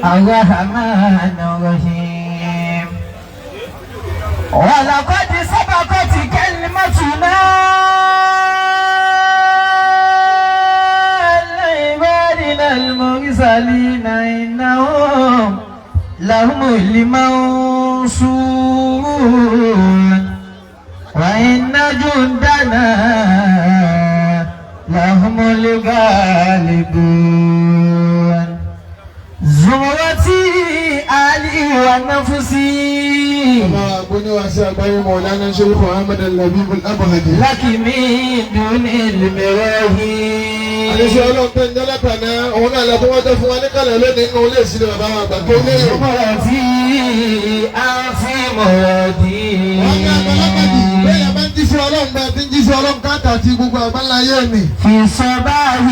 الرحمن الرحيم. ولقد سبقت كلمتنا لعبادنا المرسلين إنهم لهم المنصورون وإن جندنا لهم الغالبون. زمرتي علي ونفسي. Bàbá agbóníwàsí àgbáyé Mọ̀lánà Sheikh Muhammad Al-Habib Al-Abhadi. لك من دون المراهي. Àdéṣe ọlọ́run tó ń jẹ́ látàná, òun náà lọ́tọ́ wọ́n tẹ́ fún wa níkàlẹ̀ lónìí nínú ilé ìsílẹ̀ bàbá wa àgbà tó lé. زمرتي أنفي مرادي. Wọ́n ní àgbàlagbàjì bẹ́ẹ̀ yẹn bá ń jíṣẹ́ ọlọ́run bẹ́ẹ̀ ti ń jíṣẹ́ ọlọ́run káàkiri àti gbogbo àgbáńlá ayé mi. في الصباح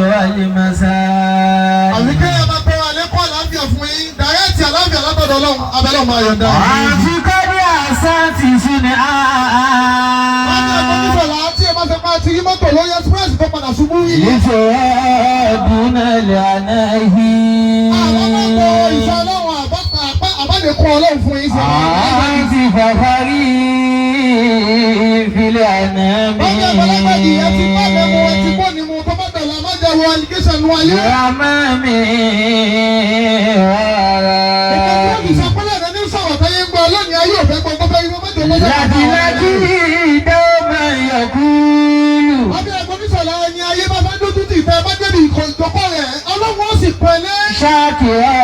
والمساء. Àbí kéèyàn máa tọrọ àlékún àlàáfíà fún yín, dàrẹ́ẹ̀tì àlàáfíà látọ̀dọ̀ ọlọ́run, abẹ́lẹ́ ọmọ ayọ̀dá. àfi kọ́dí àṣà ti sún. Wọ́n ní ẹgbẹ́ nísọ̀lá tí ẹ bá ṣe máa ti rí mọ́tò lórí express tó padà ṣubú yìí. ìfẹ́ lànà yìí. Àwọn mọ́tò ìṣẹ́ ọlọ́run àbálẹ̀kún ọlọ́run fún yín sí. àti fàfàrí ìfilẹ̀ àná mi. Wọ́n ní àgbàlagbàjì ẹ ti bá lẹ́mu ẹ ti bọ́ ni mu tó bá dọ̀la má jẹ́ wọ allegation nu ayé. Ìràmá mi rárá. Ìgbà tí wọ́n ti sọ pé lẹ́nu ní sọ̀rọ̀ táyé ń gbọ́ lónìí ayé òfẹ́ gbọ́ tó fẹ́ yín mọ́jọ mọ́jọ. Láti dọ́mọ yọkúlù. Àbí ẹ̀gbọ́n nísọ̀lá ẹni ayé bá fẹ́ dójú tì tẹ́ bá débi ìkọ̀jọ́kọ̀ rẹ̀ ọlọ́run ó sì pẹ̀lẹ́. Ṣáàkìrá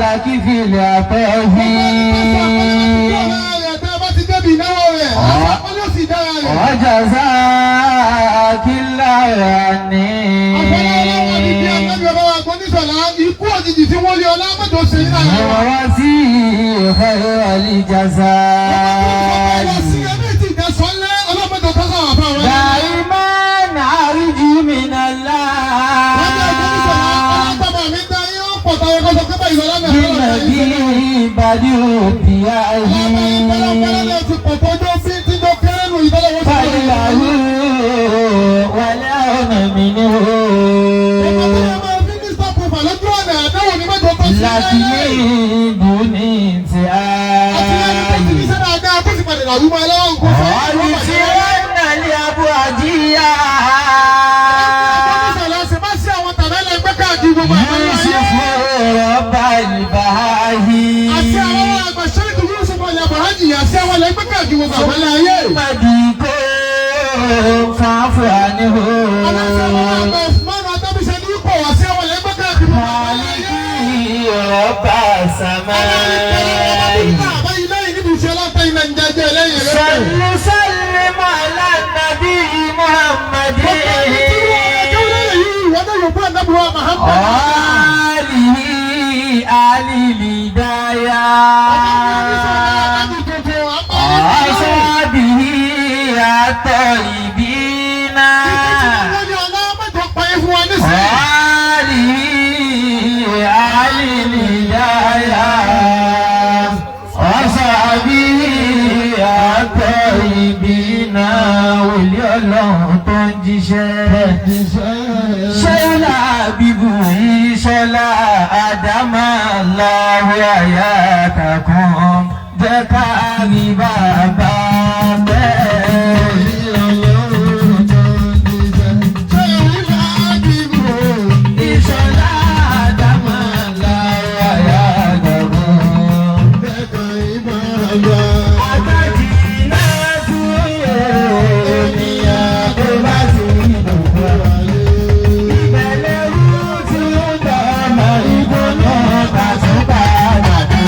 làkìfìlẹ̀ àtẹ̀hìn. Ọjàzá kìlára ní. Ìwọ̀n sí ìfẹ́ àlìjàzá. Dàímán àríjì mìnàlá. Bínàbí ìbàdí òbí ayé. Fàyàwó wàlẹ́ ọ̀nà mi ni ó. Láti ní ìdúní ti ààyè. Ọ̀rùn tí wọ́n nà ní abú àjíyá. Yusuf rọ̀bà ìbáyé. Àti àwọn àgbà ṣẹ́ríkì Yusuf ọ̀lẹ́ àbọ̀hájì àti àwọn ẹlẹgbẹ́ káàkiri gbogbo àgbáńlá ayé. Màdìkó fàáfù àníhó. Aláṣẹ àwọn àgbà Usman Adábíṣe ní ipò àti àwọn ẹlẹgbẹ́ káàkiri gbogbo àgbáńlá ayé. Màlìkí rọ̀bà sàmáì. Sallu sallim ala nabi Muhammadin. Alihi alilidaya. Asabihi atọ̀ibina. Alihi alilidaya. Asabihi atọ̀ibina. Wòlíì ọlọ́run tó ń jíṣẹ́. Ṣẹ́lá bíbù ìṣọ́lá Àdámà láwọ̀ àyàtàkùn jẹ́ ká rí bàbá bẹ́ẹ̀. Ìṣọ́lá Àdámà láwọ̀ àyàtàkùn. Àtàjì náà tún ènìyàn tó bá ti dùn. Ìbẹ̀lẹ̀ rú tí ó dá ọmọ ìgbóná bàtúbà dàda.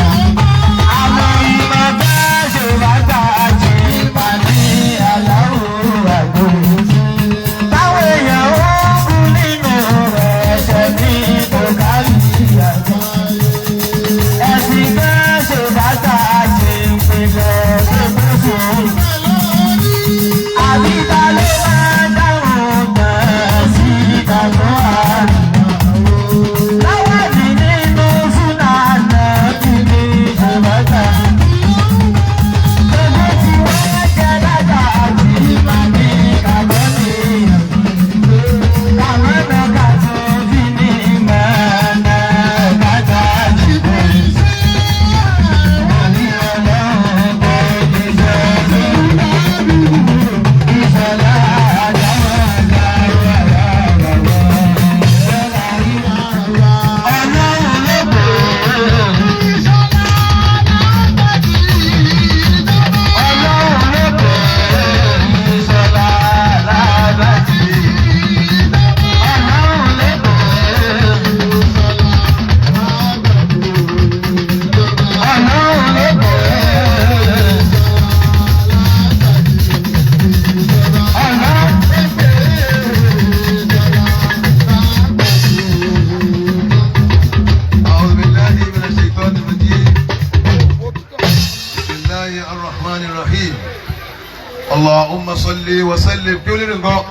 wa sallim kí ó lè nǹkan.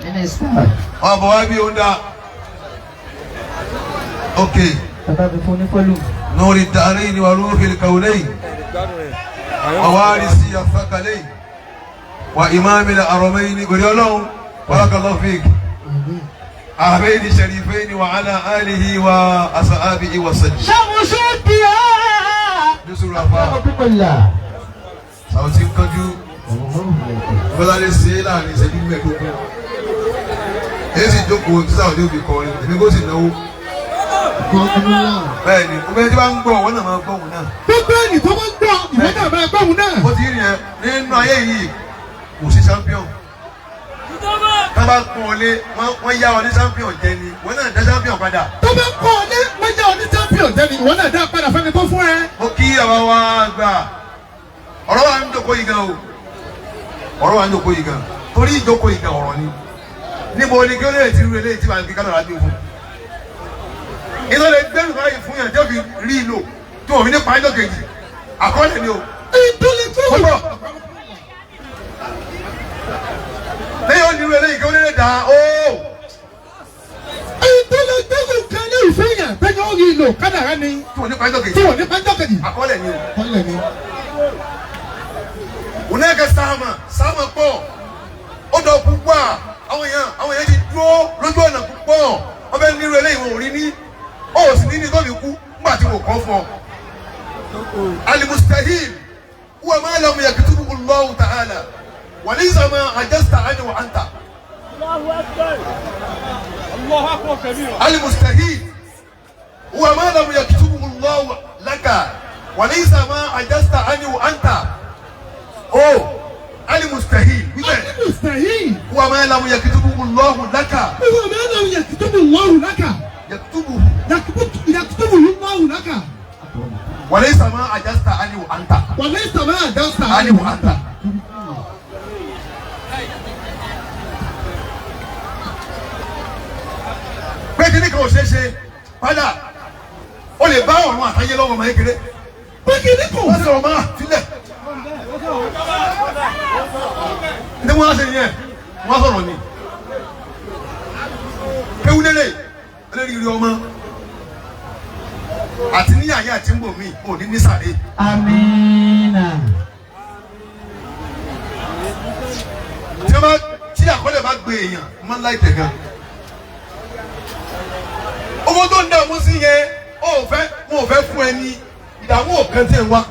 Minister. Ọmọ wa bí ó ń dá. Ok. Bàbá mi fún ní fọ́lù. Nuri daraini wa ruhil kaunain wa warisi athaqalain wa imamil haramaini gbèrè ọlọ́run barakallahu fik. Ahmaini sharifaini wa ala alihi wa ashabihi wa sallim. Ṣàmùsù bíà. Nísòro àfa. Ọmọkùnrin. Sàwùtí ń kánjú. Bọ́lá lè ṣe é láàrin ìṣẹ́jú mẹ́ẹ̀ẹ́dógún. Èyí sì jókòó tí Sàwùtí ò fi kọrin, èmi kò sì náwó. Bẹ́ẹ̀ni, gbogbo ẹni tí wọ́n ń gbọ́, wọ́n náà máa gbọ́ òun náà. Gbogbo ẹni tó bá ń gbọ́, ìwọ náà máa gbọ́ òun náà. Ó ti rí yẹn nínú ayé yìí, kò sí champion. Tá bá kún ọ lé, wọ́n yá ọ ní champion jẹ ni, wọ́n náà dá champion padà. Tó bá kọ́ ọ lé, wọ́n yá ọ ní champion jẹ ni, ìwọ náà dá padà fẹ́ni tó fún ẹ. Mo kí àwa wa gbà, ọ̀rọ̀ wa ń jókòó yìí gan o, ọ̀rọ̀ wa ń jókòó yìí gan, torí ìjókòó yìí gan ọ̀rọ̀ ni. Níbo ni kí ó lè ti rú eléyìí tí wàá fi kánà rájú fún? Iná lè gbẹ́rù báyìí fún yàn tí ó fi rí ìlò tí òun fi ní pàjọ́ kejì, àkọọ́lẹ̀ ni o. Ìdúlẹ̀ tó wù. Lẹ́yìn ó ní irú eléyìí kí ó lè dà ó. Ìdúlẹ̀ tó wù kan ní ìfún yàn tẹ́yìn ó rí ìlò kádàrá ni. Tí òun ní pàjọ́ Tí kejì, wọ́n ní pàjọ́ kejì. àkọọ́lẹ̀ ni o. Àkọọ́lẹ̀ ni. Ònàkẹ́ sáàmà sáàmà pọ̀ ó dọ̀ púpọ̀ àwọn èèyàn ti dúró lójú ọ̀nà púpọ̀ wọ́n fẹ́ nírú eléyìí wọn ò rí ní ó sì ní ní tóbi kú nígbà tí wò kọ́ fún ọ. Al-mustahil huwa ma lam yaktubuhu Allahu ta'ala wa laysa ma ajazta anhu anta. Allahu akbar kabira. Al-mustahil huwa ma lam yaktubuhu Allahu laka wa laysa ma ajazta anhu anta. Oh, al-mustahil wíbẹ̀. Al-mustahil. Huwa ma lam yaktubuhu Allahu laka. Huwa ma lam yaktubuhu Allahu laka. Yaktubuhu. Yaktubuhu Allahu laka. Wa laysa ma ajazta anhu anta. Wa laysa ma ajazta anhu anta. Pé kí ni kò ṣeé ṣe padà o lè bá ọ̀run àtayé lọ́wọ́ ọmọ kékeré. Pé kí ni kò Wọ́n sọ̀rọ̀ máa sílẹ̀. Ní wọ́n á ṣe yẹn, wọ́n á sọ̀rọ̀ ni. Kéwúlélẹ̀ eléyìí ọmọ àti níyàyà àti ń bò mí ò ní ní sàré. Amina. Tí wọ́n bá tí àkọọ́lẹ̀ bá gbé èèyàn, máa ń láì tẹ̀ gan. Owó tó ń dààmú sí yẹn, ó fẹ́ mo fẹ́ fún ẹ ní ìdààmú ọ̀kan tí ẹ ń wá.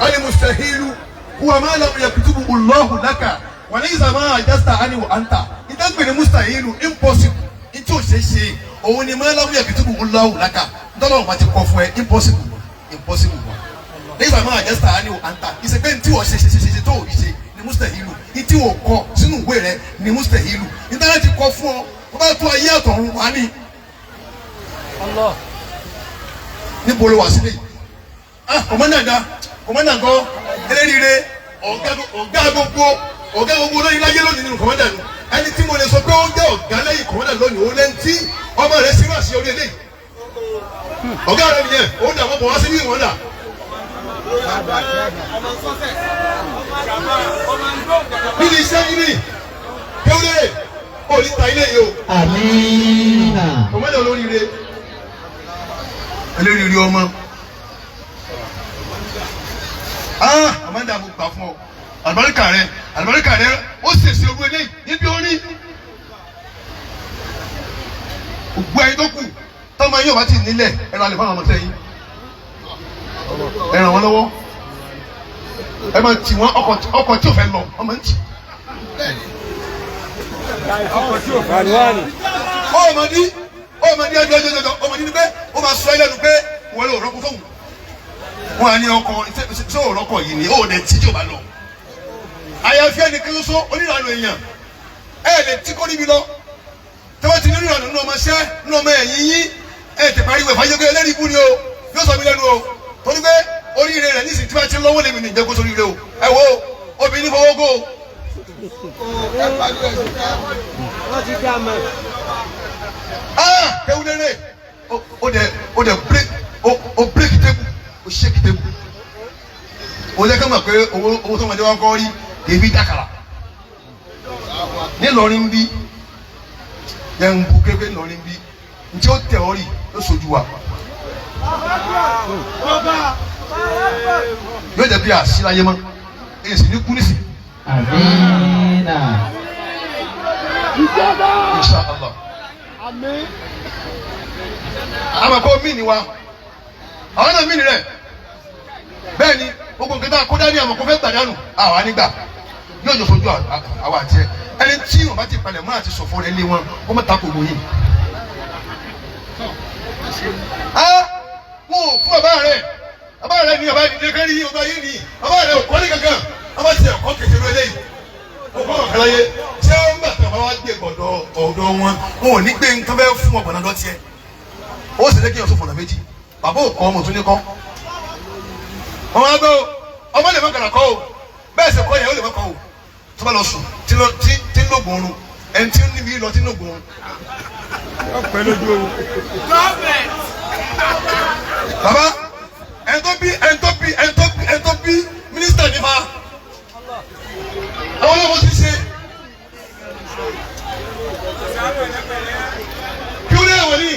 Al-mustahilu huwa ma lam yaktubuhu Allahu laka wa laysa ma ajazta anhu anta. Ìdágbé ni mustahilu impossible. Ìtí ò ṣe é ṣe òun ni ma lam yaktubuhu Allahu laka. Ntọ́lọ́wọ́n bá ti kọ́ fún ẹ impossible impossible. Laysa ma ajazta anhu anta. Ìṣègbè tí wọ́n ṣe ṣe ṣe ṣe tó ò ṣe ni mustahilu. Ìtí wọ́n kọ sínú ìwé rẹ ni mustahilu. Ìtàlẹ́ ti kọ fún ọ tó bá tó ayé àtọ̀run wá ní. Allah. Níbo ló wà sílẹ̀ yìí? Ah, kọ̀mọ́ndà ga kọ̀mọ́ndà gan eléríire ọ̀gá gbogbo ọ̀gá gbogbo lóyún láyé lónìí nínú kọ̀mọ́ndà nù. Ẹni tí mo lè sọ pé ó jẹ́ ọ̀gá lẹ́yìn kọ̀mọ́ndà lónìí òun lẹ́ni tí ọmọ rẹ̀ sí wá sí orí eléyìí. Ọ̀gá rẹ̀ nìyẹn òun dà wọ́n bọ̀ wá sí bí ìwọ̀n dà. Níbi iṣẹ́ yìí ni kéwúrẹ́ ò ní ta ilé yìí o. Amina. Kọ̀mọ́ndà olóríire eléríire ọmọ. Ah, Amanda mo gbà fún ọ. Àlùbáríkà rẹ, àlùbáríkà rẹ, ó ṣèṣe owó eléyìí níbi orí. Ògbó ẹyin tó kù, tọ́mọ yín ò bá ti nílẹ̀, ẹ ra lè fáwọn ọmọ sẹ́yìn. Ẹ ràn wọ́n lọ́wọ́. Ẹ máa tì wọ́n ọkọ̀ tí ò fẹ́ lọ, ọmọ ń tì. Ọmọdé ọmọdé ẹjọ́ ẹjọ́ ẹjọ́ ọmọdé ni pé ó máa sọ ẹ lẹ́nu pé wọ́n lè rọ́pò fóun. Wọ́n á ní ọkọ̀ ṣé ò rọ́kọ̀ yìí ni ó dẹ̀ tí tí ò bá lọ. Àyàfi ẹnì kan ṣoṣo onírànú èèyàn ẹ lè tí kò níbi lọ. Tí wọ́n ti ní onírànú nínú ọmọ ṣẹ́ nínú ọmọ ẹ̀yìn yín ẹ tẹ̀ pariwo ẹ̀fọ́ ayélujára ẹlẹ́rìí ibú ni o yóò sọ mi lẹ́nu o. Torí pé oríire rẹ̀ nísìnyí tí wọ́n ti lọ́wọ́ lèmi ní ìjẹ́kó sóríire o. Ẹ wo obìnrin fọwọ́ gò. Ah, kewulere o dẹ o dẹ break o break table o shake table. O jẹ́ ká mọ̀ pé owó tó ọmọdé wa kọ́ rí Èmi dákàrà nílọrin bí yẹn ń bu kékeré nílọrin bí ntí ó tẹ ọ rí ló sojú wa yóò jẹ bí àṣìláyé mọ èyí sì ní kú nísì. Amina. Insha Allah. Àmọ́ kó mí ni wa àwọn náà mí ni rẹ bẹ́ẹ̀ ni gbogbo nǹkan tá a kó dání àmọ́ kó fẹ́ gbàdánù àwa nígbà yóò jọ fojú àwa àti ẹ ẹni tí wọn bá ti palẹ̀ mọ́ àti sọ̀fọ̀ rẹ lé wọn kó má takò wọ̀nyí. Wọn ò fún bàbá rẹ ní bàbá ìdílé kárí ọba yìí ní bàbá rẹ ò kọ́lé kankan bàbá ti ẹ̀kọ́ kékeré eléyìí kò kọ́ ọ̀kan láyé ṣé ó ń gbà tí bàbá wa gbé gbọ̀dọ̀ ọ̀dọ̀ wọn wọn ò ní gbé nǹkan fẹ́ fún ọ̀gbọ̀n náà lọ́tiẹ̀ ó sì lé kí ọ̀sùn fọ̀nà méjì bàbá ò kọ́ ọmọ tún ní kọ́ wọn wá gbọ́ ọmọ lè má kàrà kọ́ o bẹ́ẹ̀ sì kọ́ yẹn ó lè má kọ́ o tó bá lọ sùn tí ń lògùn oorun ẹni tí ń níbi lọ tí ń lògùn oorun. Bàbá ẹni tó bí ẹni tó bí ẹni tó bí ẹni tó bí mínísítà nífa àwọn ọlọ́mọ ti ṣe kí ó lé wọ̀ ní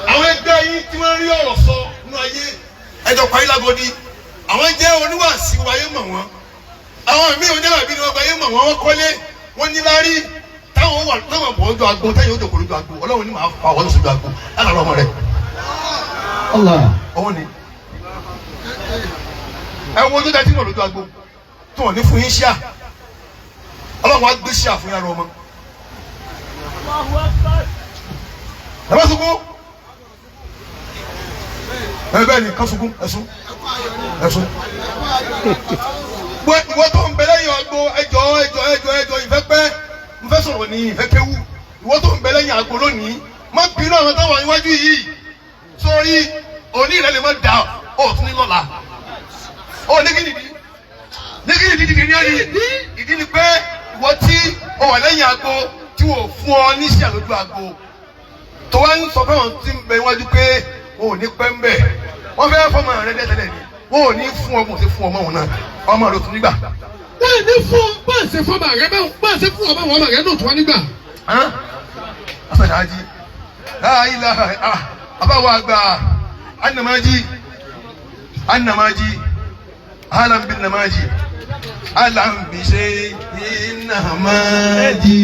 àwọn ẹgbẹ́ yín tí wọ́n rí ọ̀rọ̀ sọ nínú ayé ẹjọ́ parí lágọ́dí àwọn jẹ́ oníwàásí wáyé mọ̀ wọ́n àwọn míì oníwàbí ni wọ́n gba ayé mọ̀ wọ́n wọ́n kọ́lé wọ́n ní lárí táwọn wà táwọn bọ̀ ọjọ́ agbo táyà ó dòkòrò ojú agbo ọlọ́run ní màá fa ọwọ́ lọ́sọ̀dọ̀ agbo lálàá ọmọ rẹ̀ Allah. ọwọ́ ni ẹ wo ojú dájú náà lójú agbo tí wọ́n ní fún yín ṣíà ọlọ́run á gbé ṣíà fún yàrá ọmọ ẹ bá sunkún ẹ bẹ́ẹ̀ ni ká sunkún ẹ̀sùn ẹ̀sùn ìwọ tó ń bẹ lẹ́yìn agbo ẹjọ́ ẹjọ́ ẹjọ́ ẹjọ́ ìfẹ́ pẹ́ ń fẹ́ sọ̀rọ̀ ní ìfẹ́ kéwú ìwọ tó ń bẹ lẹ́yìn agbo lónìí má bínú àwọn táwọn iwájú yìí sórí òní rẹ lè má da ó tún ní lọ́la ó ní kíni ìdí ní kíni ìdí ìdí ní ẹni ìdí ni pé ìwọ tí ó wà lẹ́yìn agbo tí wò fún ọ níṣẹ́ lójú agbo tó wá ń sọ fáwọn tí ń bẹ iwájú pé wọn ò ní pẹ́ ń bẹ̀ wọ́n fẹ́ fọmọ rẹ dẹ́tẹ̀lẹ̀ ni wọn ò ní fún ọmọ òsè fún ọmọ òun náà ọmọ rẹ ò tún nígbà. Wọ́n ní fún báǹsẹ̀ fọmọ rẹ báǹsẹ̀ fún ọmọ ọmọ rẹ náà tún wá nígbà. Asàdájí láàyè àbáwọ̀ àgbà anamaji anamaji alambi namaji alambi ṣe namaji.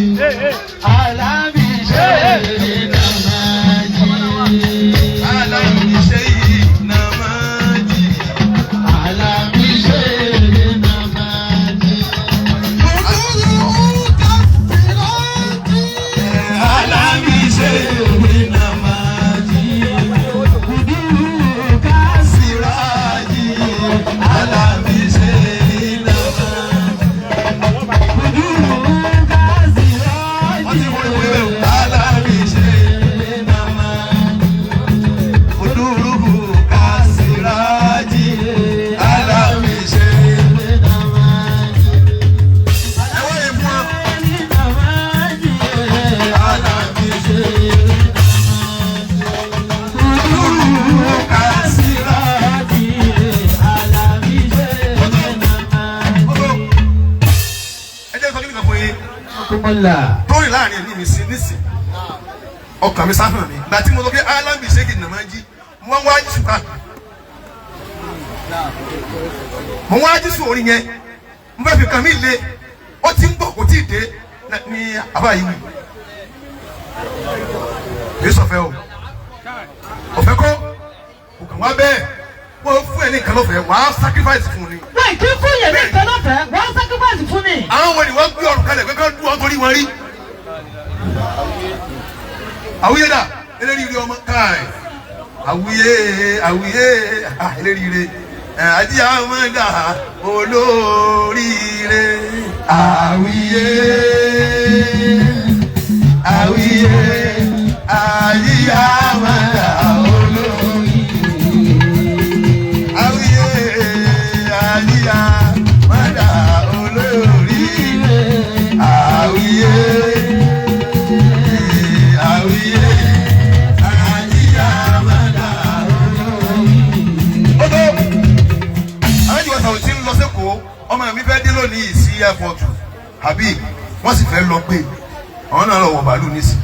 Alábì ṣe nàmájì. Alambi ṣe namaji. Alábì ṣe nàmájì. Alambi ṣe namaji. Kùdúrú ká Siraji alambi ṣe namaji. kùdúrú ká Wọ́n sírájì. ti wọ́n ìwé bẹ́ẹ̀ o. Alambi ṣe namaji. Kuduruhu kasiraji alambi ṣe. Ẹ wọ́n yìí fún wa. Alambi ṣe. Kuduruhu kasiraji. Ẹ jẹ́ sọ kí nìkan fún yín. Kúmọ́lá. Tóyìn láàrin ẹ̀mí mi sí nísìn. Ọkàn mi sáhàn mi. Gbà tí mo sọ pé alambi ṣe kì nàmá jí, mo wá jísù ká. Mo wá jísù orin yẹn. Mo fẹ́ fi kàn mí le. Ó ti ń bọ̀ kò tí ì dé ní àbá yìí wí. Kì í sọ̀fẹ́ o. Ọ̀fẹ́ kọ́. Kò kàn wá bẹ́ẹ̀. Wọ́n fún ẹ ní nǹkan lọ́fẹ̀ẹ́, wàá sacrifice fún un ni. Wọ́n kì í fún yẹn ní nǹkan lọ́fẹ̀ẹ́, wọ́n sacrifice fún mi. Àwọn wo ni wọ́n gbé ọ̀rùn kalẹ̀ pé ká dùn ọ́ torí wọn rí. Àwùyé dà eléríire ọmọ káì àwùyé àwùyé eléríire àjíyá ọmọ dà olóríire àwùyé àwùyé àjíyá ọmọ dà olóríire àwùyé àjíyá ọmọ dà olóríire àwùyé. Àwíyé àjíyá mọ́dà olórí. Ó tó alájùwọ̀n sàwọn tí ń lọ sẹ́kọ̀ọ́ ọmọ mi fẹ́ dé lónìí airport Habib, wọ́n sì fẹ́ lọ gbé àwọn náà lọ wọ bàálù nísì.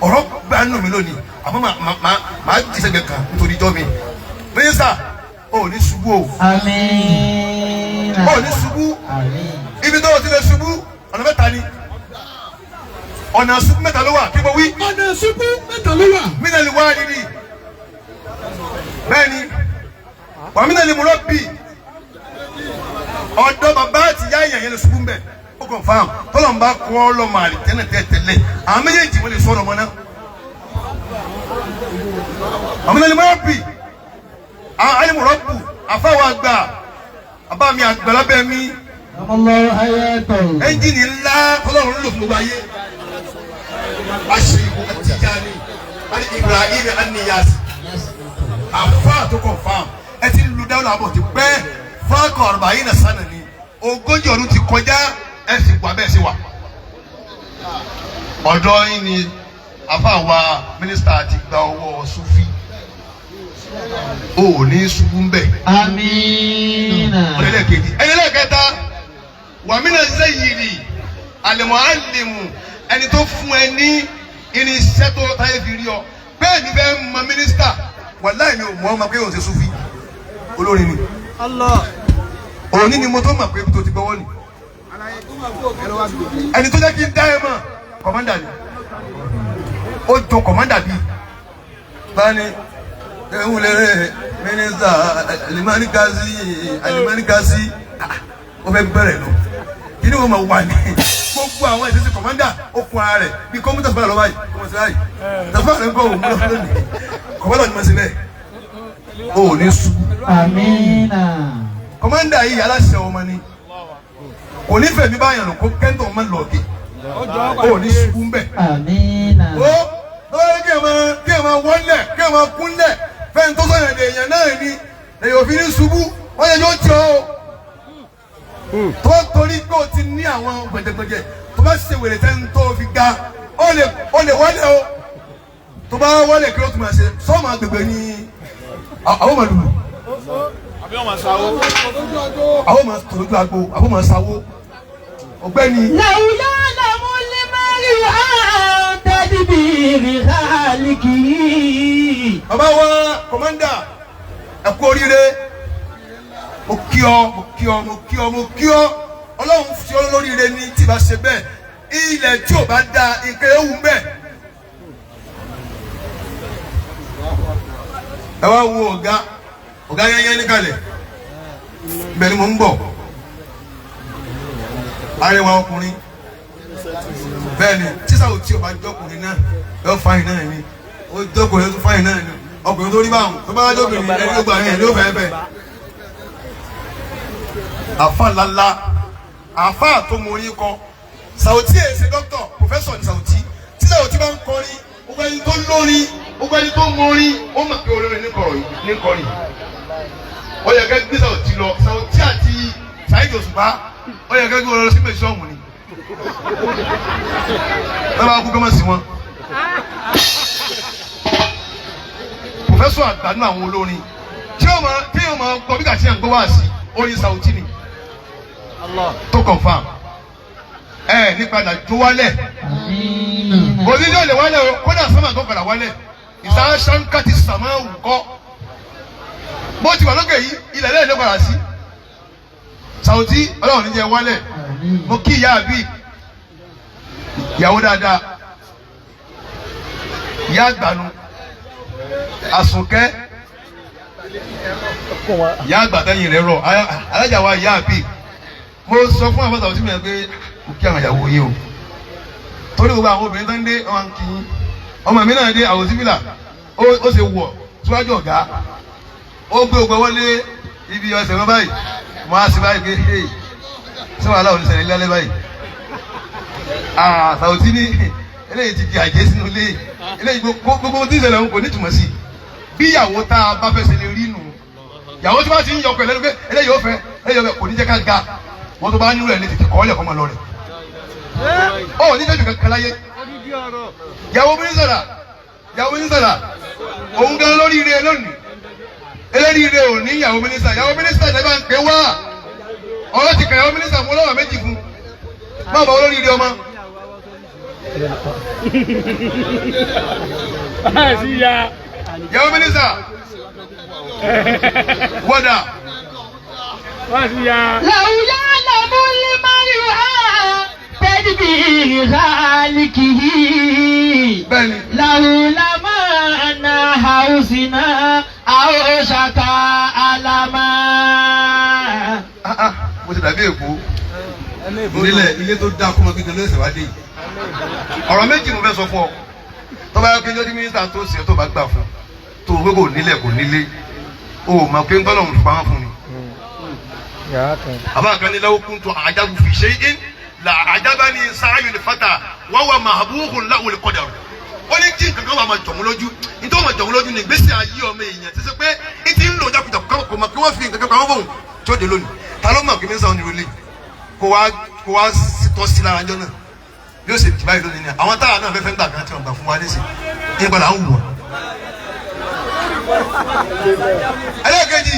Ọ̀rọ̀ gbà nù mí lónìí, àmọ́ màá jí sẹ́gbẹ̀ẹ́ kan nítorí ijọ́ mi. Mínísítà, ò ní ṣubú o. Àmín. Ò ní ṣubú. Àmín. Ibi tó o ti lè ṣubú, ọ̀nà mẹ́ta ni. Ọ̀nà ṣubú mẹ́ta ló wà. Kí mo wí? Ọ̀nà ṣubú mẹ́ta ló wà. Mínàlì wálìdì, bẹ́ẹ̀ni, wà mínàlì murabbi. Ọ̀dọ́ bàbá àti ìyá èèyàn yẹn lè ṣubú mbẹ́. Ó kàn fáwọn tọ́lọ̀ ń bá kọ́ ọ lọ́mọ àlè tẹ́lẹ̀ tẹ́lẹ̀, àwọn méjèèjì wọ́n lè sọ̀rọ̀ ọmọ náà. Wà mínàlì murabbi, àwọn alimurabbu, àfáwọn àgbà, àbá mi àgbàlábẹ́ mi. Allahu hayatahu. Ẹ́ńjìnì ńlá tọ́lọ́run lò fún gbogbo ayé. Aṣèkò Tijani ali Ibrahim Aniyasi, àfa tó confam ẹ ti lu dáwọ́lá àbọ̀ ti pẹ́ fákọ̀ ọ̀rọ̀ yìí sànà ni 40 ọdún ti kọjá, ẹ sì wà bẹ́ẹ̀ sì wà. Ọ̀dọ́ yín ni àfa wa mínísítà ti gba ọwọ́ Sufi, o ò ní ṣubú ń bẹ̀. Àmín. Ẹlẹ́kejì, ẹlẹ́kẹta, wàmínà zẹ́yìrì àlẹ́mọ̀ àlẹ́mù, ẹni tó fún ẹ ní irinṣẹ́ tó táyé fi rí ọ. Bẹ́ẹ̀ ni bẹ́ẹ̀ mọ mínísítà, wàláì mi ò mọ̀ ọ́ ma pé òun ṣe Sufi, olórin ni. Òní ni mo tó mọ̀ pé tó ti gbọ́wọ́ ni. Ẹni tó jẹ́ kí n dá ẹ mọ̀, kọ̀mọ́ndà ni. Ó jọ kọ̀mọ́ndà bíi báni ewúlẹ̀ mínísítà alimanikasi alimanikasi, ó fẹ́ bẹ̀rẹ̀ lọ. Kí ni wọ́n máa wà ní gbogbo àwọn ìṣesí kọ̀mọ́ndà? Ó kun ara rẹ̀ bí kọ́mpútà fúnra lọ báyìí, kọ́mọ sí báyìí tàfà rẹ̀ ń kọ́ òun lọ lónìí. Kọ̀mọ́ndà ni mo ṣe bẹ́ẹ̀, ó ò ní ṣubú. Àmín. Kọ̀mọ́ndà yìí aláṣẹ ọmọ ni, kò ní fẹ̀mí báyàn lò kó kẹ́ńtọ̀ ọmọ lọ́ọ̀kì, ó ò ní ṣubú ń bẹ̀. Àmín. Ó lọ́wọ́ kí ẹ máa wọlé, kí ẹ máa kúnlẹ̀ fẹ́ni tó sọ̀yàn lè yàn náà ni èyàn òfin ní ṣubú. Wọ́n yẹ yóò jọ ọ́ tó torí pé o ti ní àwọn gbẹ̀dẹ̀gbẹ̀dẹ̀ tó bá ṣe wèrè tẹ́ni tó fi ga, ó lè wọlé o. Tó bá wọlé, kí ló tún máa ṣe? Sọ́ọ̀mù agbègbè ni àwọn máa lùlù, àwọn máa tòlójú agbo, àwọn máa sáwó. Ọ̀gbẹ́ni. لو يعلم المرء عن تدبير خالقه. Bàbá wa kọmanda, ẹ kú oríire. Mo kí ọ, mo kí ọ, mo kí ọ, mo kí ọ. Ọlọ́run fi ọ lóríire ní. Tí bá ṣe bẹ́ẹ̀, ilẹ̀ tí ò bá da nǹkan ewu bẹ́ẹ̀. Ẹ wá wo ọ̀gá, ọ̀gá yẹnyẹn níkàlẹ̀ ibẹ̀ ni mo ń bọ̀. Arẹwà ọkùnrin, bẹ́ẹ̀ ni. Tíṣà ò tí ò bá jọkùnrin náà yọ fáyìn náà ni, ó jọkùnrin tó fáyìn náà ni. Ọkùnrin tó rí báwọn tó bá jọkùnrin ẹni ló gbà yẹn ló fẹ́ bẹ́ẹ̀. Àfa lala, àfa tó mọ orin kọ. Sàwùtí ẹ̀ ṣe dókítọ̀, pòfẹ́sọ̀ ní Sàwùtí. Tí Sàwùtí bá ń kọrin, gbogbo ẹni tó lórin, gbogbo ẹni tó mọ orin, ó mọ̀ pé olórin ní kọ̀rọ̀ yìí ní kọrin. Ó yẹ kẹ́ gbé Sàwùtí lọ. Sàwùtí àti Saheed Òṣùpá, ó yẹ kẹ́ gbé wọn lọ sí mẹ́sàn-án ni. Bẹ́ẹ̀ bá kú kọ́mọ̀ sí wọn. Pòfẹ́sọ̀ àgbà nínú àwọn olórin tí yóò máa tí yóò máa gbọ́ bí kàtí à ń gbọ́ wá sí orin Sàwùtí ni tó confam ẹ nípa nàjó wálẹ̀. Àmín. Kò ní yóò lè wálẹ̀ o, kódà sọ́mà tó padà wálẹ̀ ìsá ṣáńkà ti sàmà wù kọ́ bó ti wà lókè yìí, ilẹ̀ lẹ́yìn ló padà sí. Sàwùtí, Ọlọ́run ní jẹ́ wálẹ̀. Mo kí ìyá àbí ìyàwó dáadáa, ìyá àgbànú àsùnkẹ́, ìyá àgbà tẹ́yìn rẹ̀ rọ̀, alájà wa ìyá àbí. Mo sọ fún àwọn Sàwùtí mi yẹn pé mo kí àwọn ìyàwó yìí o, torí gbogbo àwọn obìnrin tó ń dé wọn kì í. Ọmọ mi náà dé àwòsí fìlà, ó ṣe wọ̀ síwájú ọ̀gá, ó gbé ogun wọlé ibi ọ̀sẹ̀ wọn báyìí. Mo á sì báyìí pé hey, ṣé wàhálà ò ní ṣẹlẹ̀ lálẹ́ báyìí? Ah, Sàwùtí ní eléyìí ti di àjẹ́ sínú ilé eléyìí. Gbogbo tí ń ṣẹlẹ̀ ń kò ní ìtumọ̀ sí bí ìyàwó tá a bá fẹ́ ṣe lè rí nù. Ìyàwó tí wọ́n ti ń yọkọ̀ lẹ́nu pé eléyìí ó fẹ́, eléyìí ó fẹ́, kò ní jẹ́ ká ga. Wọ́n tó bá nílò ẹ̀ lè tètè kọ́ ọ́lẹ̀ kọ́ máa lọ rẹ̀. Ó ní tẹ́jú kankan láyé. Ìyàwó mínísítà, ìyàwó mínísítà, òun gan lórí ire lónìí. Eléyìí ire ò ní ìyàwó mínísítà. Ìyàwó mínísítà ìjọba ń pè wá ọ̀rọ̀ ti kàn. Ìyàwó mínísítà mú ọlọ́wà méjì fún. Má bọ̀ olórí ilé ọmọ. Yàwó mínísítà wọ́dà. لو يعلم المرء تدبير خالقه Bẹ́ẹ̀ni. لولا ما حسنا أو شكا ألما. Mo ti dàbí èkó. Nílẹ̀ ilé tó dáa kó mọ gbígbẹ́ lóṣẹ̀ wá dé yìí. Ọ̀rọ̀ méjì mo fẹ́ sọ fún ọ. Tó bá yẹ kí njọ́ tí mínísítà tó ṣe tó bá gbà fún tó o pé kò nílẹ̀ kò nílé o mọ̀ pé ń tọ́lọ̀ ń pamọ́ fún ni. Àbá kan ní lọ́wọ́ kún tó àjábù fi ṣe é la àjábá ni sááyù ní fata wọ́n wà mahabuhun láwùlì kọ́dà rẹ̀. Ó ní tí nǹkan kan wà máa jọ̀mú lójú nítorí wọ́n máa jọ̀mú lójú ní ìgbésí ayé ọmọ èèyàn ti sọ pé ní ti ń lò jákujàku kọ́ kò mọ̀ kí wọ́n fi nǹkan kan pamọ́ fóun tí ó dé lónìí. Ta ló mọ̀ kí mínísítà ò ní relé kó wá kó wá tọ́ sí lára jọ náà bí ó ṣe jì báyìí lónìí ni àwọn táwa náà fẹ́fẹ́ ń gbà kan tí wọ́n gbà fún wa nísìn ní padà ń wù wọ́n. Ẹlẹ́ẹ̀kejì,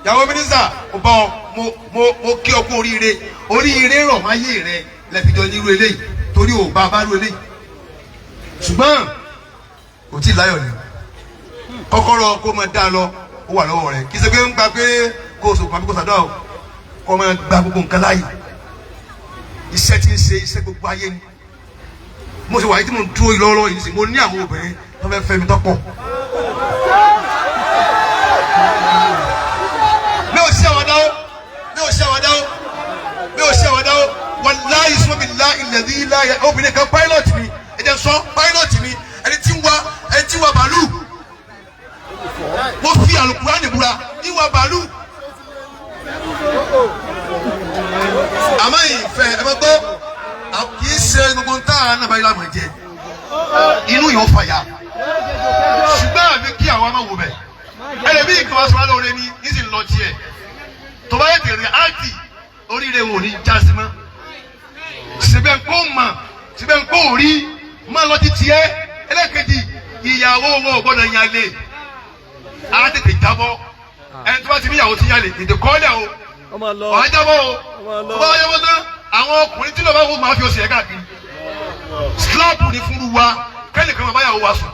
ìyàwó mínísítà, mo bá ọ, mo kí ọ kú oríire. Oríire rọ̀ máyé rẹ lẹ́fìjọ ní irú eléyìí torí ò bá a bá rú eléyìí, ṣùgbọ́n kò tí ì láyọ̀ ni. Kọ́kọ́rọ́ kó máa dá lọ ó wà lọ́wọ́ rẹ. Kì í ṣe pé ń gba pé kó o sòkò àbí kó o sàdọ́ kó máa gba gbogbo nǹkan láàyè. Iṣẹ́ tí ń ṣe iṣẹ́ gbogbo ayé ni. Mo ṣe wà yìí tí mo ń dúró yìí lọ́wọ́lọ́wọ́ yìí nísìnyí, mo ní àwọn obìnrin tó fẹ́ fẹ́ mi tó pọ̀. Mi ò ṣe àwàdà o, mi ò ṣe àwàdà o, mi ò ṣe àwàdà o. Wàláyé sọ́mi lá ilẹ̀ ní ilá yẹ obìnrin kan, pilot ni. Ẹ jẹ́ sọ pilot ni, ẹni tí ń wa, ẹni tí ń wa bàálù. Mo fi àlùkùránì búra, ń wa bàálù. Àmọ́ ìfẹ́ ẹ bá gbọ́, kì í ṣe gbogbo ń tá à ń nàbàyí lámọ̀ jẹ inú yóò fàyà, ṣùgbọ́n àbí kí àwọn ọmọ wò bẹ̀ ẹlẹ́mìí kan wá sọ wá lóore ní nísìnyí lọ tiẹ̀ tó bá yẹ tèrè áàtì oríire wò ní jásí mọ́ síbẹ̀ ń kó mà síbẹ̀ ń kó rí má lọ ti tiẹ̀. Ẹlẹ́kejì, ìyàwó wọn ò gbọ́dọ̀ yan lé, á tètè jábọ́. Ẹni tó bá ti níyàwó ti yan lè tètè kọ́lẹ̀ o, wàá jábọ́ o. Tó bá jábọ́ tán, àwọn ọkùnrin tí lọ́ọ́ bá wò máa fi oṣù yẹn káàkiri slap ní fúru wa kẹ́lẹ̀ kan máa báyàwó wa sùn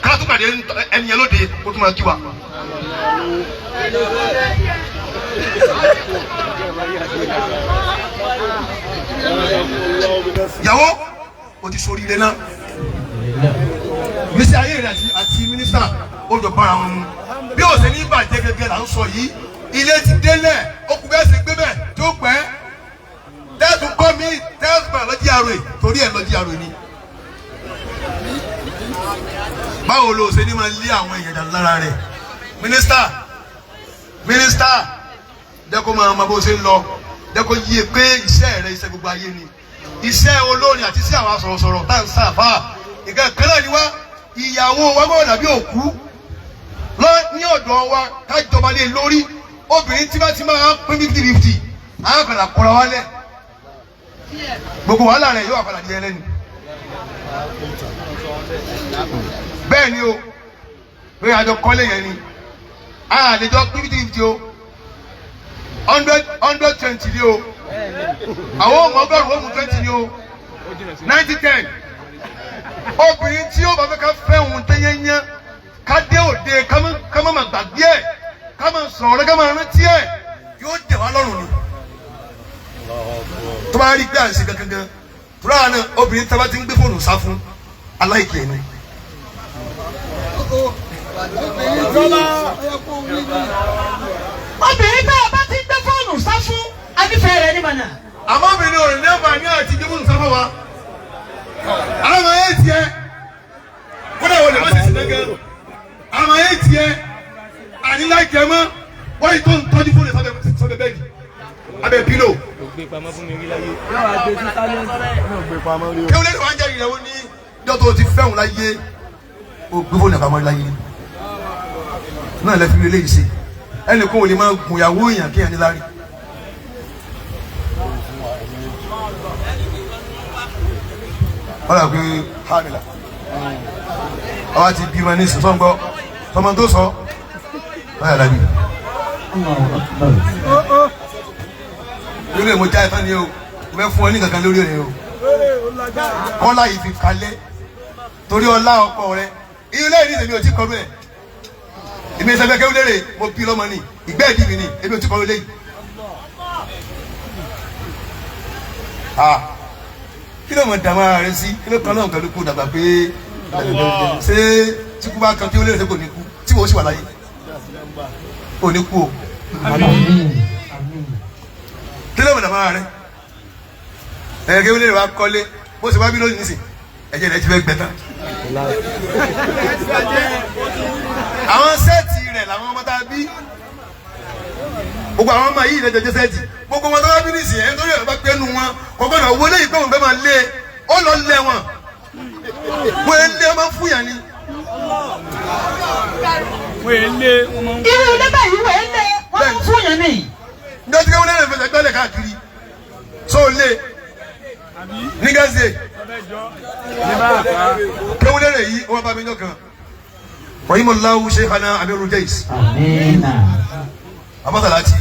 ká tún pàdé ẹni yẹn lóde kó tún máa kí wa. Yàwó o ti sori ilé náà, gbèsè ayé rẹ àti mínísítà ó jọ bára wọn mu. Bí ó ṣe ní bàjẹ́ gẹ́gẹ́ là ń sọ yìí. Ilé ti délẹ̀, ó kú bẹ́ẹ̀ sì gbé bẹ́ẹ̀ tó pẹ́ tẹ́sùn kọ́ mi tẹ́sùn padà lọ́jí àrò torí ẹ̀ lọ́jí àrò ni. Báwo ló ṣe ní máa lé àwọn èèyàn dànù lára rẹ̀? Mínísítà, mínísítà, dẹ́kun máa ma bó ṣe ń lọ, dẹ́kun yíye pé iṣẹ́ rẹ iṣẹ́ gbogbo ayé ni. Iṣẹ́ olórin àti iṣẹ́ àwọn sọ̀rọ̀sọ̀rọ̀ tá à ń sàfà nǹkan kan náà ni wá. Ìyàwó wa gbọ́dọ̀ dàbí òkú lọ ní ọ̀dọ̀ wa ká jọba lé lórí. Obìnrin tí bá ti máa pín 50-50, á padà kọ́ra wálẹ̀, gbogbo wàhálà rẹ̀ yóò wà padà di ẹlẹ́ni. Bẹ́ẹ̀ ni o, pé àjọ kọ́lé yẹn ni a lè jọ pín 50-50 o, 100 120 ni o, àwọn ọmọ 100 ọmọ 20 ni o, 90-10. Obìnrin tí ó bá fẹ́ ká fẹ́ òun tẹ́yẹ́yẹ́ ká dé òde, ká má má gbàgbé ẹ̀, ká má sọ̀rọ̀, ká má rántí ẹ̀, yóò dẹ̀ wá lọ́rùn ni. Tó bá rí pé à ń ṣe gangan tura náà, obìnrin tí a bá ti ń gbé fóònù sá fún aláìkè ni. Obìnrin tá a bá ti gbé fóònù sá fún, anífẹ̀ẹ́ rẹ̀ ní mọ̀nà. Àmọ́ obìnrin ò ní àǹfààní àti gbé fóònù sá fún wa. Àmọ́ ẹ̀ tiẹ̀ kódà wọlé wọ́n sì sí gángan. Àmọ́ ẹ̀ tiẹ̀ àní láìkè mọ́ wọ́n yìí tó ń tọ́jú fóònù sábẹ́ bẹ́ẹ̀dì abẹ́ pílò. Kí wọ́n lé wọ́n jẹ́ ìrẹ̀wò ní dọ́tò ti fẹ́hùn láyé o, gbé fóònù àbámọ́ láyé náà lẹ́fi rí eléyìí sí. Ẹnì kan ò lè máa gùn ìyàwó èèyàn kí èèyàn ní lárí. Wọ́n dà pé hamila àwa ti bímọ ní sọ́n gbọ́ sọmọ tó sọ báyà lábì. Yóò lè mo já ẹ̀fọn ni o. Mo fẹ́ fún ọ ní kankan lórí rẹ o. Kọ́lá yìí fi kalẹ̀ torí ọlá ọkọ rẹ. Ilé ìdí tèmi ò tí kọ́ bẹ́ẹ̀. Èmi ẹsẹ̀ fẹ́ kéwú lérè mo bí lọ́mọ ni ìgbẹ́ ìdí mi ni èmi ò tí kọ́ lé yìí. Kí ló mọ̀ dàmú ara rẹ sí? Kí ló kan náà pẹ̀lú kú dàgbà pé ṣé tí kú bá kan kéwú lérè ṣé kò ní kú tí wọ́n sì wà láyé? Ò ní kú o. Kí ló mọ̀ dàmú ara rẹ? Ẹ̀ kéwú lérè wa kọ́lé bó ṣe wá bí lónìí nísìn ẹ̀jẹ̀ rẹ̀ ti fẹ́ gbẹ tán. Àwọn sẹ́ẹ̀tì rẹ̀ làwọn ọmọ tá a bí gbogbo àwọn ọmọ yìí lẹ́jọ́ jẹ́ sẹ́ẹ̀tì gbogbo wọn tó bá bí nísìn ẹni tó yẹ bá pé nu wọn kò gbọdọ̀ wọlé yìí pé òun fẹ́ máa lé ó lọ lé wọn wọ́n lé ọmọ fún yàn ni. Irú ilé báyìí wọ́n lé wọ́n fún yàn ni. Ní ọtí kéwọ́n lẹ́nu ìfẹsẹ̀ gbẹ́lẹ̀ káàkiri só lé nígàzé kéwọ́n lẹ́nu yìí wọ́n bá mi jọ kan rahimallahu sheikhana amiru jais abasalati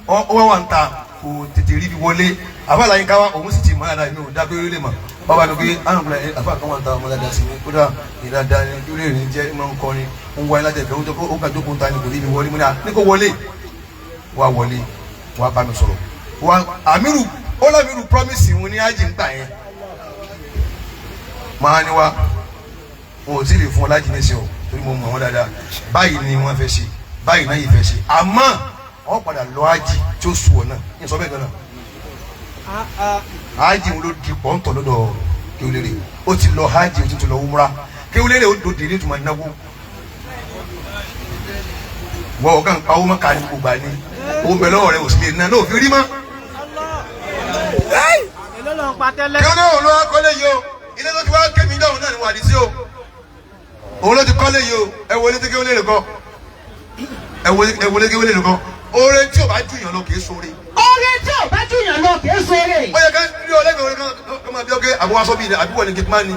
ó wà ń ta kò tètè rí bi wọlé abala yín káwá òun sì ti mọ dáadáa mi ò dá pé lè mọ bàbá mi pé àrùn àfa kan wà ń ta ọmọ dáadáa sí mi kódà ìdáadáa ni ojú rẹ̀ jẹ́ ìmọ̀ nkọrin ń wáyé láti ẹ̀fẹ̀ ó kà jókòó ta ni kò rí bi wọlé mo ní à ní kò wọlé wà wọlé wà bá mi sọ̀rọ̀ wà àmírù ó lámírù promise òun ní ájì ń gbà yẹn máa ní wa wọn ò tí ì lè fún ọ lájì ní sí o torí mo mọ̀ wọ́n dáadáa báyìí ni wọ́n fẹ́ ṣe báyìí náà yìí fẹ́ ṣe àmọ́ wọ́n padà lọ ájì tí ó sùn ọ̀ náà ní sọ bẹ́ẹ̀ gan-an ájì wọn ló di pọ́ńtọ̀ lọ́dọ̀ Kéwúlérè ó ti lọ ájì ó ti tún lọ wúmúra Kéwúlérè ó dòde ní ìtumọ̀ náwó wọ́n ọ̀gá ń pa owó mọ́ka ní gbogbo àní owó bẹ lọ́wọ́ rẹ̀ ò sì lè ná náà fi rí mọ́. Kéwúlérè òun ló wá kọ́lé yìí o ilé tó ti wá kémi dáhùn náà ni wà ní sí o òun ló ti kọ́lé yìí o ẹ wọlé tí Kéwúlérè kọ́ ẹ wọlé Kéwúlérè kọ́ oore tí o bá jù yàn lọ kì í sóore. Oore tí ò bá jù yàn lọ kì í sóore. Ó yẹ ká rí ọlẹ́gbẹ̀ẹ́ oore kan máa bí ọkẹ́ àbúrò aṣọ bíi àbúrò ní gate man ni.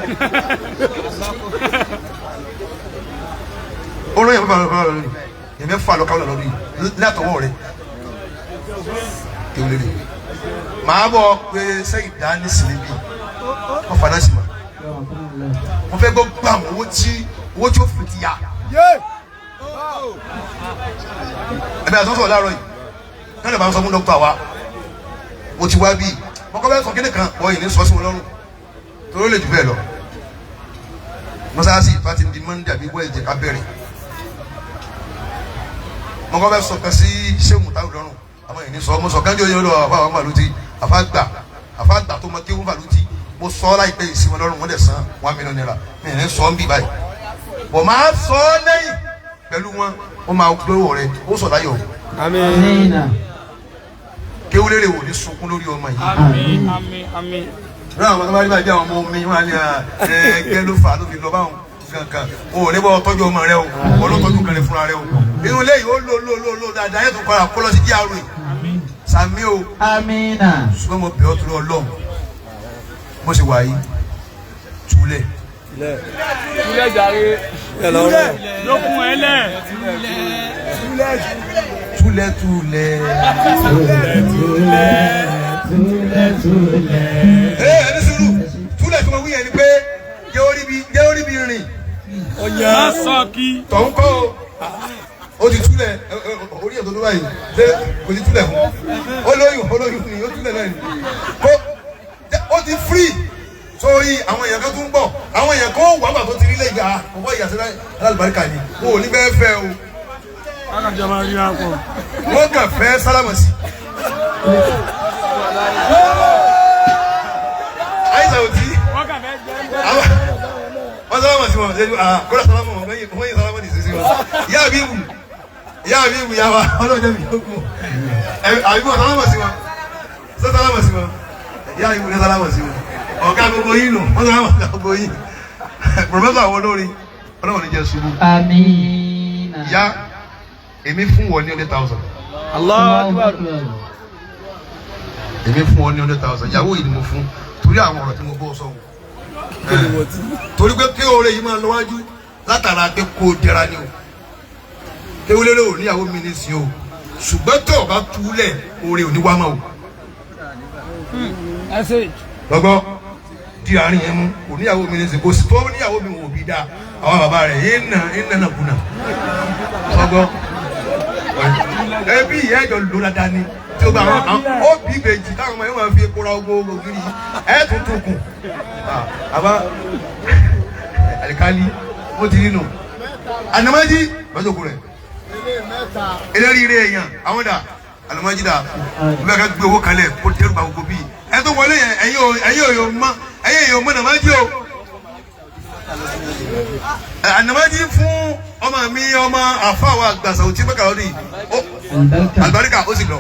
Oore yẹn fẹ́ fà lọ́rùn yẹn fẹ́ fà lọ káwọn lọ́rùn yìí látọwọ́ rẹ̀ Kéwúlérè. Màá bọ̀ pé sẹ́yìn dání sí níbí wọ́n fa náà sí ma. Mo fẹ́ gbọ́ gbàm owó tí ó fi ti yá. Ẹbí àti sọ̀rọ̀ láàárọ̀ yìí náà lè bá ń sọ fún dókítà wa mo ti wá bí mo kọ́ bẹ́ẹ̀ sọ kíni kan wọ́n yìí ní sọ sí wọn lọ́rùn torí ó lè jù bẹ́ẹ̀ lọ. Mọ́sáàsì ìfà ti di Monday àbí Wednesday ká bẹ̀rẹ̀. Mo kọ́ bẹ́ẹ̀ sọ kan sí sẹ́wọ̀n táwọn lọ́rùn àmọ́ yìí ní sọ mo sọ kánjú yẹn lọ àfa àwọn màlúti àfa gbà tó mọ kéwọ́n màlúti mo sọ láìpẹ́ yìí sí wọn lọ́rùn wọ́n dẹ̀ san 1 million naira mi ní sọ ń bì báyìí. Bọ̀ máa sọ lẹ́yìn pẹ̀lú wọn ó máa gbówó rẹ ó sọ láyọ̀. Àmín. Kéwúlérè wò ní sunkún lórí ọmọ yìí. Àmín àmín àmín. Rárá àwọn ọmọ bá rí àwọn ọmọ mi wọn á ní ẹgbẹ́ ló fà á ló fi lọ báwọn kankan. O ò ní bọ́ tọ́jú ọmọ rẹ o, wọ́n ló tọ́jú kan rẹ fúnra rẹ o. Inú ilé yìí ó lò lò lò lò dáadáa yẹn tó kọ́ra kó lọ sí GRA. Sàmí o. Amina. Ṣùgbọ́n mo bẹ̀ ọ́ torí Ọlọ́run. Mo ṣe wà yìí, túlẹ̀. Túlẹ̀ jàre. Lókun ẹ lẹ̀. Túlẹ̀ túlẹ̀. Túlẹ̀ túlẹ̀. Ẹ ẹni sùúrù túlẹ̀ tí mo wí yẹn ni pé jẹ́ orí bí rìn. Má sọ kí. Tọ̀hún kọ́ o. Ó ti túlẹ̀ orí ẹ̀ tó ló báyìí ṣé kò ti túlẹ̀ fún. Olóyún ni ó túlẹ̀ náà ni. Kó ó ti free sórí àwọn èèyàn kan tó ń bọ̀ àwọn èèyàn kan wà wà tó ti rí lẹ́yìn gbà ọ̀pọ̀ ìyàsẹ́ alábàríkà ni wọn ò ní bẹ́ẹ̀ fẹ́ o. Wọ́n kàn fẹ́ sálámà sí. Àyíṣà ò tí. Wọ́n sálámà sí wọn kódà sálámà wọn wọ́n yìí sálámà ní sísí wọn. Ìyá mi wù yá wa ọlọ́jọ́ mi yóò kú. Àbí wọn sálámà sí wọn. Sọ sálámà sí wọn. Ìyá mi wù ní sálámà sí wọn. Ọ̀gá gbogbo yín nù wọ́n sálámà sí gbogbo yín. Pòfẹ́sọ̀ àwọn olórin ọlọ́run ní jẹ́ ṣubú. Àmín. Ìyá èmi fún wọn ní 100,000. Allahu Akbar. Èmi fún wọn ní 100,000. Ìyàwó yìí ni mo fún torí àwọn ọ̀rọ̀ tí mo bọ́ sọ wò. Torí pé kí oore yìí máa lọ wájú látara pé kó dẹra ni o. Kéwúlérè ò níyàwó mi ní sí o. Ṣùgbọ́n tó o bá túlẹ̀ oore ò ní wá mọ́ o. Gbọ́gbọ́ di àárín yẹn mú kò níyàwó mi ní sìn kò sí tó níyàwó mi wò bí dáa àwọn bàbá rẹ̀ yín nà yín nà nàkúnà. Gbọ́gbọ́ ẹbí ìyá ẹjọ lò dáadáa ni tí o bá àwọn ó bí ìbejì táwọn ọmọ yẹn máa fi epo ra ogbó ògiri ẹ tún kù. Àbá alikali mo ti nínú anamaji lọ́jọ́ kú rẹ̀ eléyìí èèyàn àwọn dà anamaji dà bẹ́ẹ̀ ká gbé owó kalẹ̀ kó dẹ́rù bá gbogbo bíi ẹ tó wọlé yẹn ẹ̀yin ò mọ ẹ̀yin ò mọ anamaji o anamaji fún ọmọ mi ọmọ àfáwà gbàsà òtí pẹ́ kàlọ́ ní alibarika ó sì lọ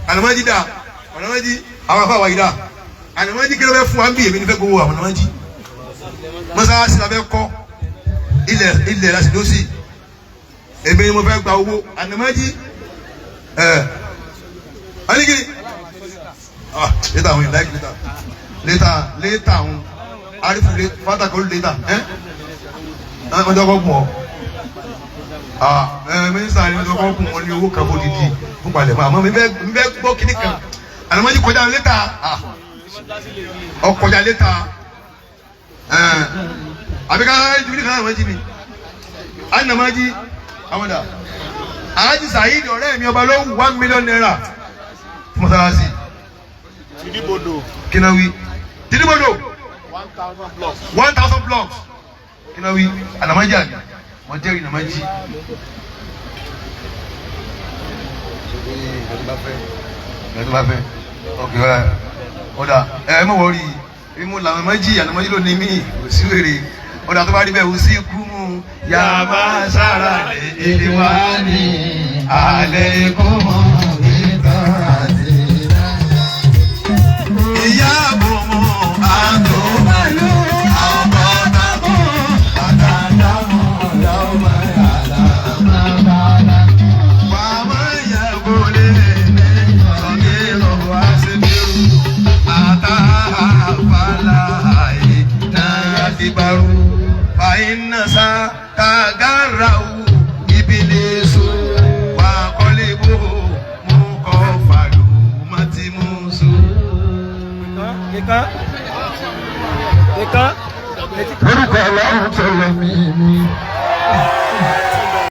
anamaji dà anamaji àwọn àfáwà yìí dà anamaji kí ló fẹ́ fún wa ń bí èmi ní fẹ́ gbowó àwọn anamaji mọ́sálásí la fẹ́ kọ́ ilẹ̀ ilẹ̀ la sì ló sì èmi ni mo fẹ́ gba owó ànàmájí ẹ̀ ọ́nìkiri ah létà àwọn ìlàkì létà létà létà àwọn arífu pátákó létà ẹ̀ wọ́n jọ kọ́ gùn ọ́ ah ẹ̀ mínísítà ni wọ́n jọ kọ́ gùn ọ́ ní owó kan fún dídì fún palẹ̀ mọ́ àmọ́ mi fẹ́ gbọ́ kíní kan ànàmájí kọjá létà ah ọ kọjá létà àbí ká jibiri kan ànàmájí mi ànàmájí àwọn dà Alhaji Saheed ọ̀rẹ́ mi ọba ló wù 1 million naira fún mọ́sálásí. Tìdíbodò. Kínáwí Tìdíbodò 1,000 blocks. 1,000 blocks. Kínáwí ànàmájí àbí wọ́n jẹ́rìí ànàmájí. Ọ̀dà ẹ mọ̀ wọ́n rí i mo làwọn méjì ànàmájí ló ní mí kò sí wèrè ọ̀dà tó bá rí bẹ́ẹ̀ kò sí kú mu yàrá sára lè wá ní alẹ́ kó mọ̀ nípa ìyá bò mọ̀ àtò ọmọ tàbó àtàdámọ̀ lọ́mọ yàrá. Wàmọ̀ yẹ kó lè ní sọ̀kè lọ́wọ́ àṣebírú àtàfàlà ìnáyàdìbàrú. Fàyínàṣà tàgàràwù ìbílẹ̀ṣù wà kọ́lébó mú kọ́ fàlù mọ́tìmùsù. Kíkan. Kíkan. Orúkọ Ọlọ́run tó lọ mí mi.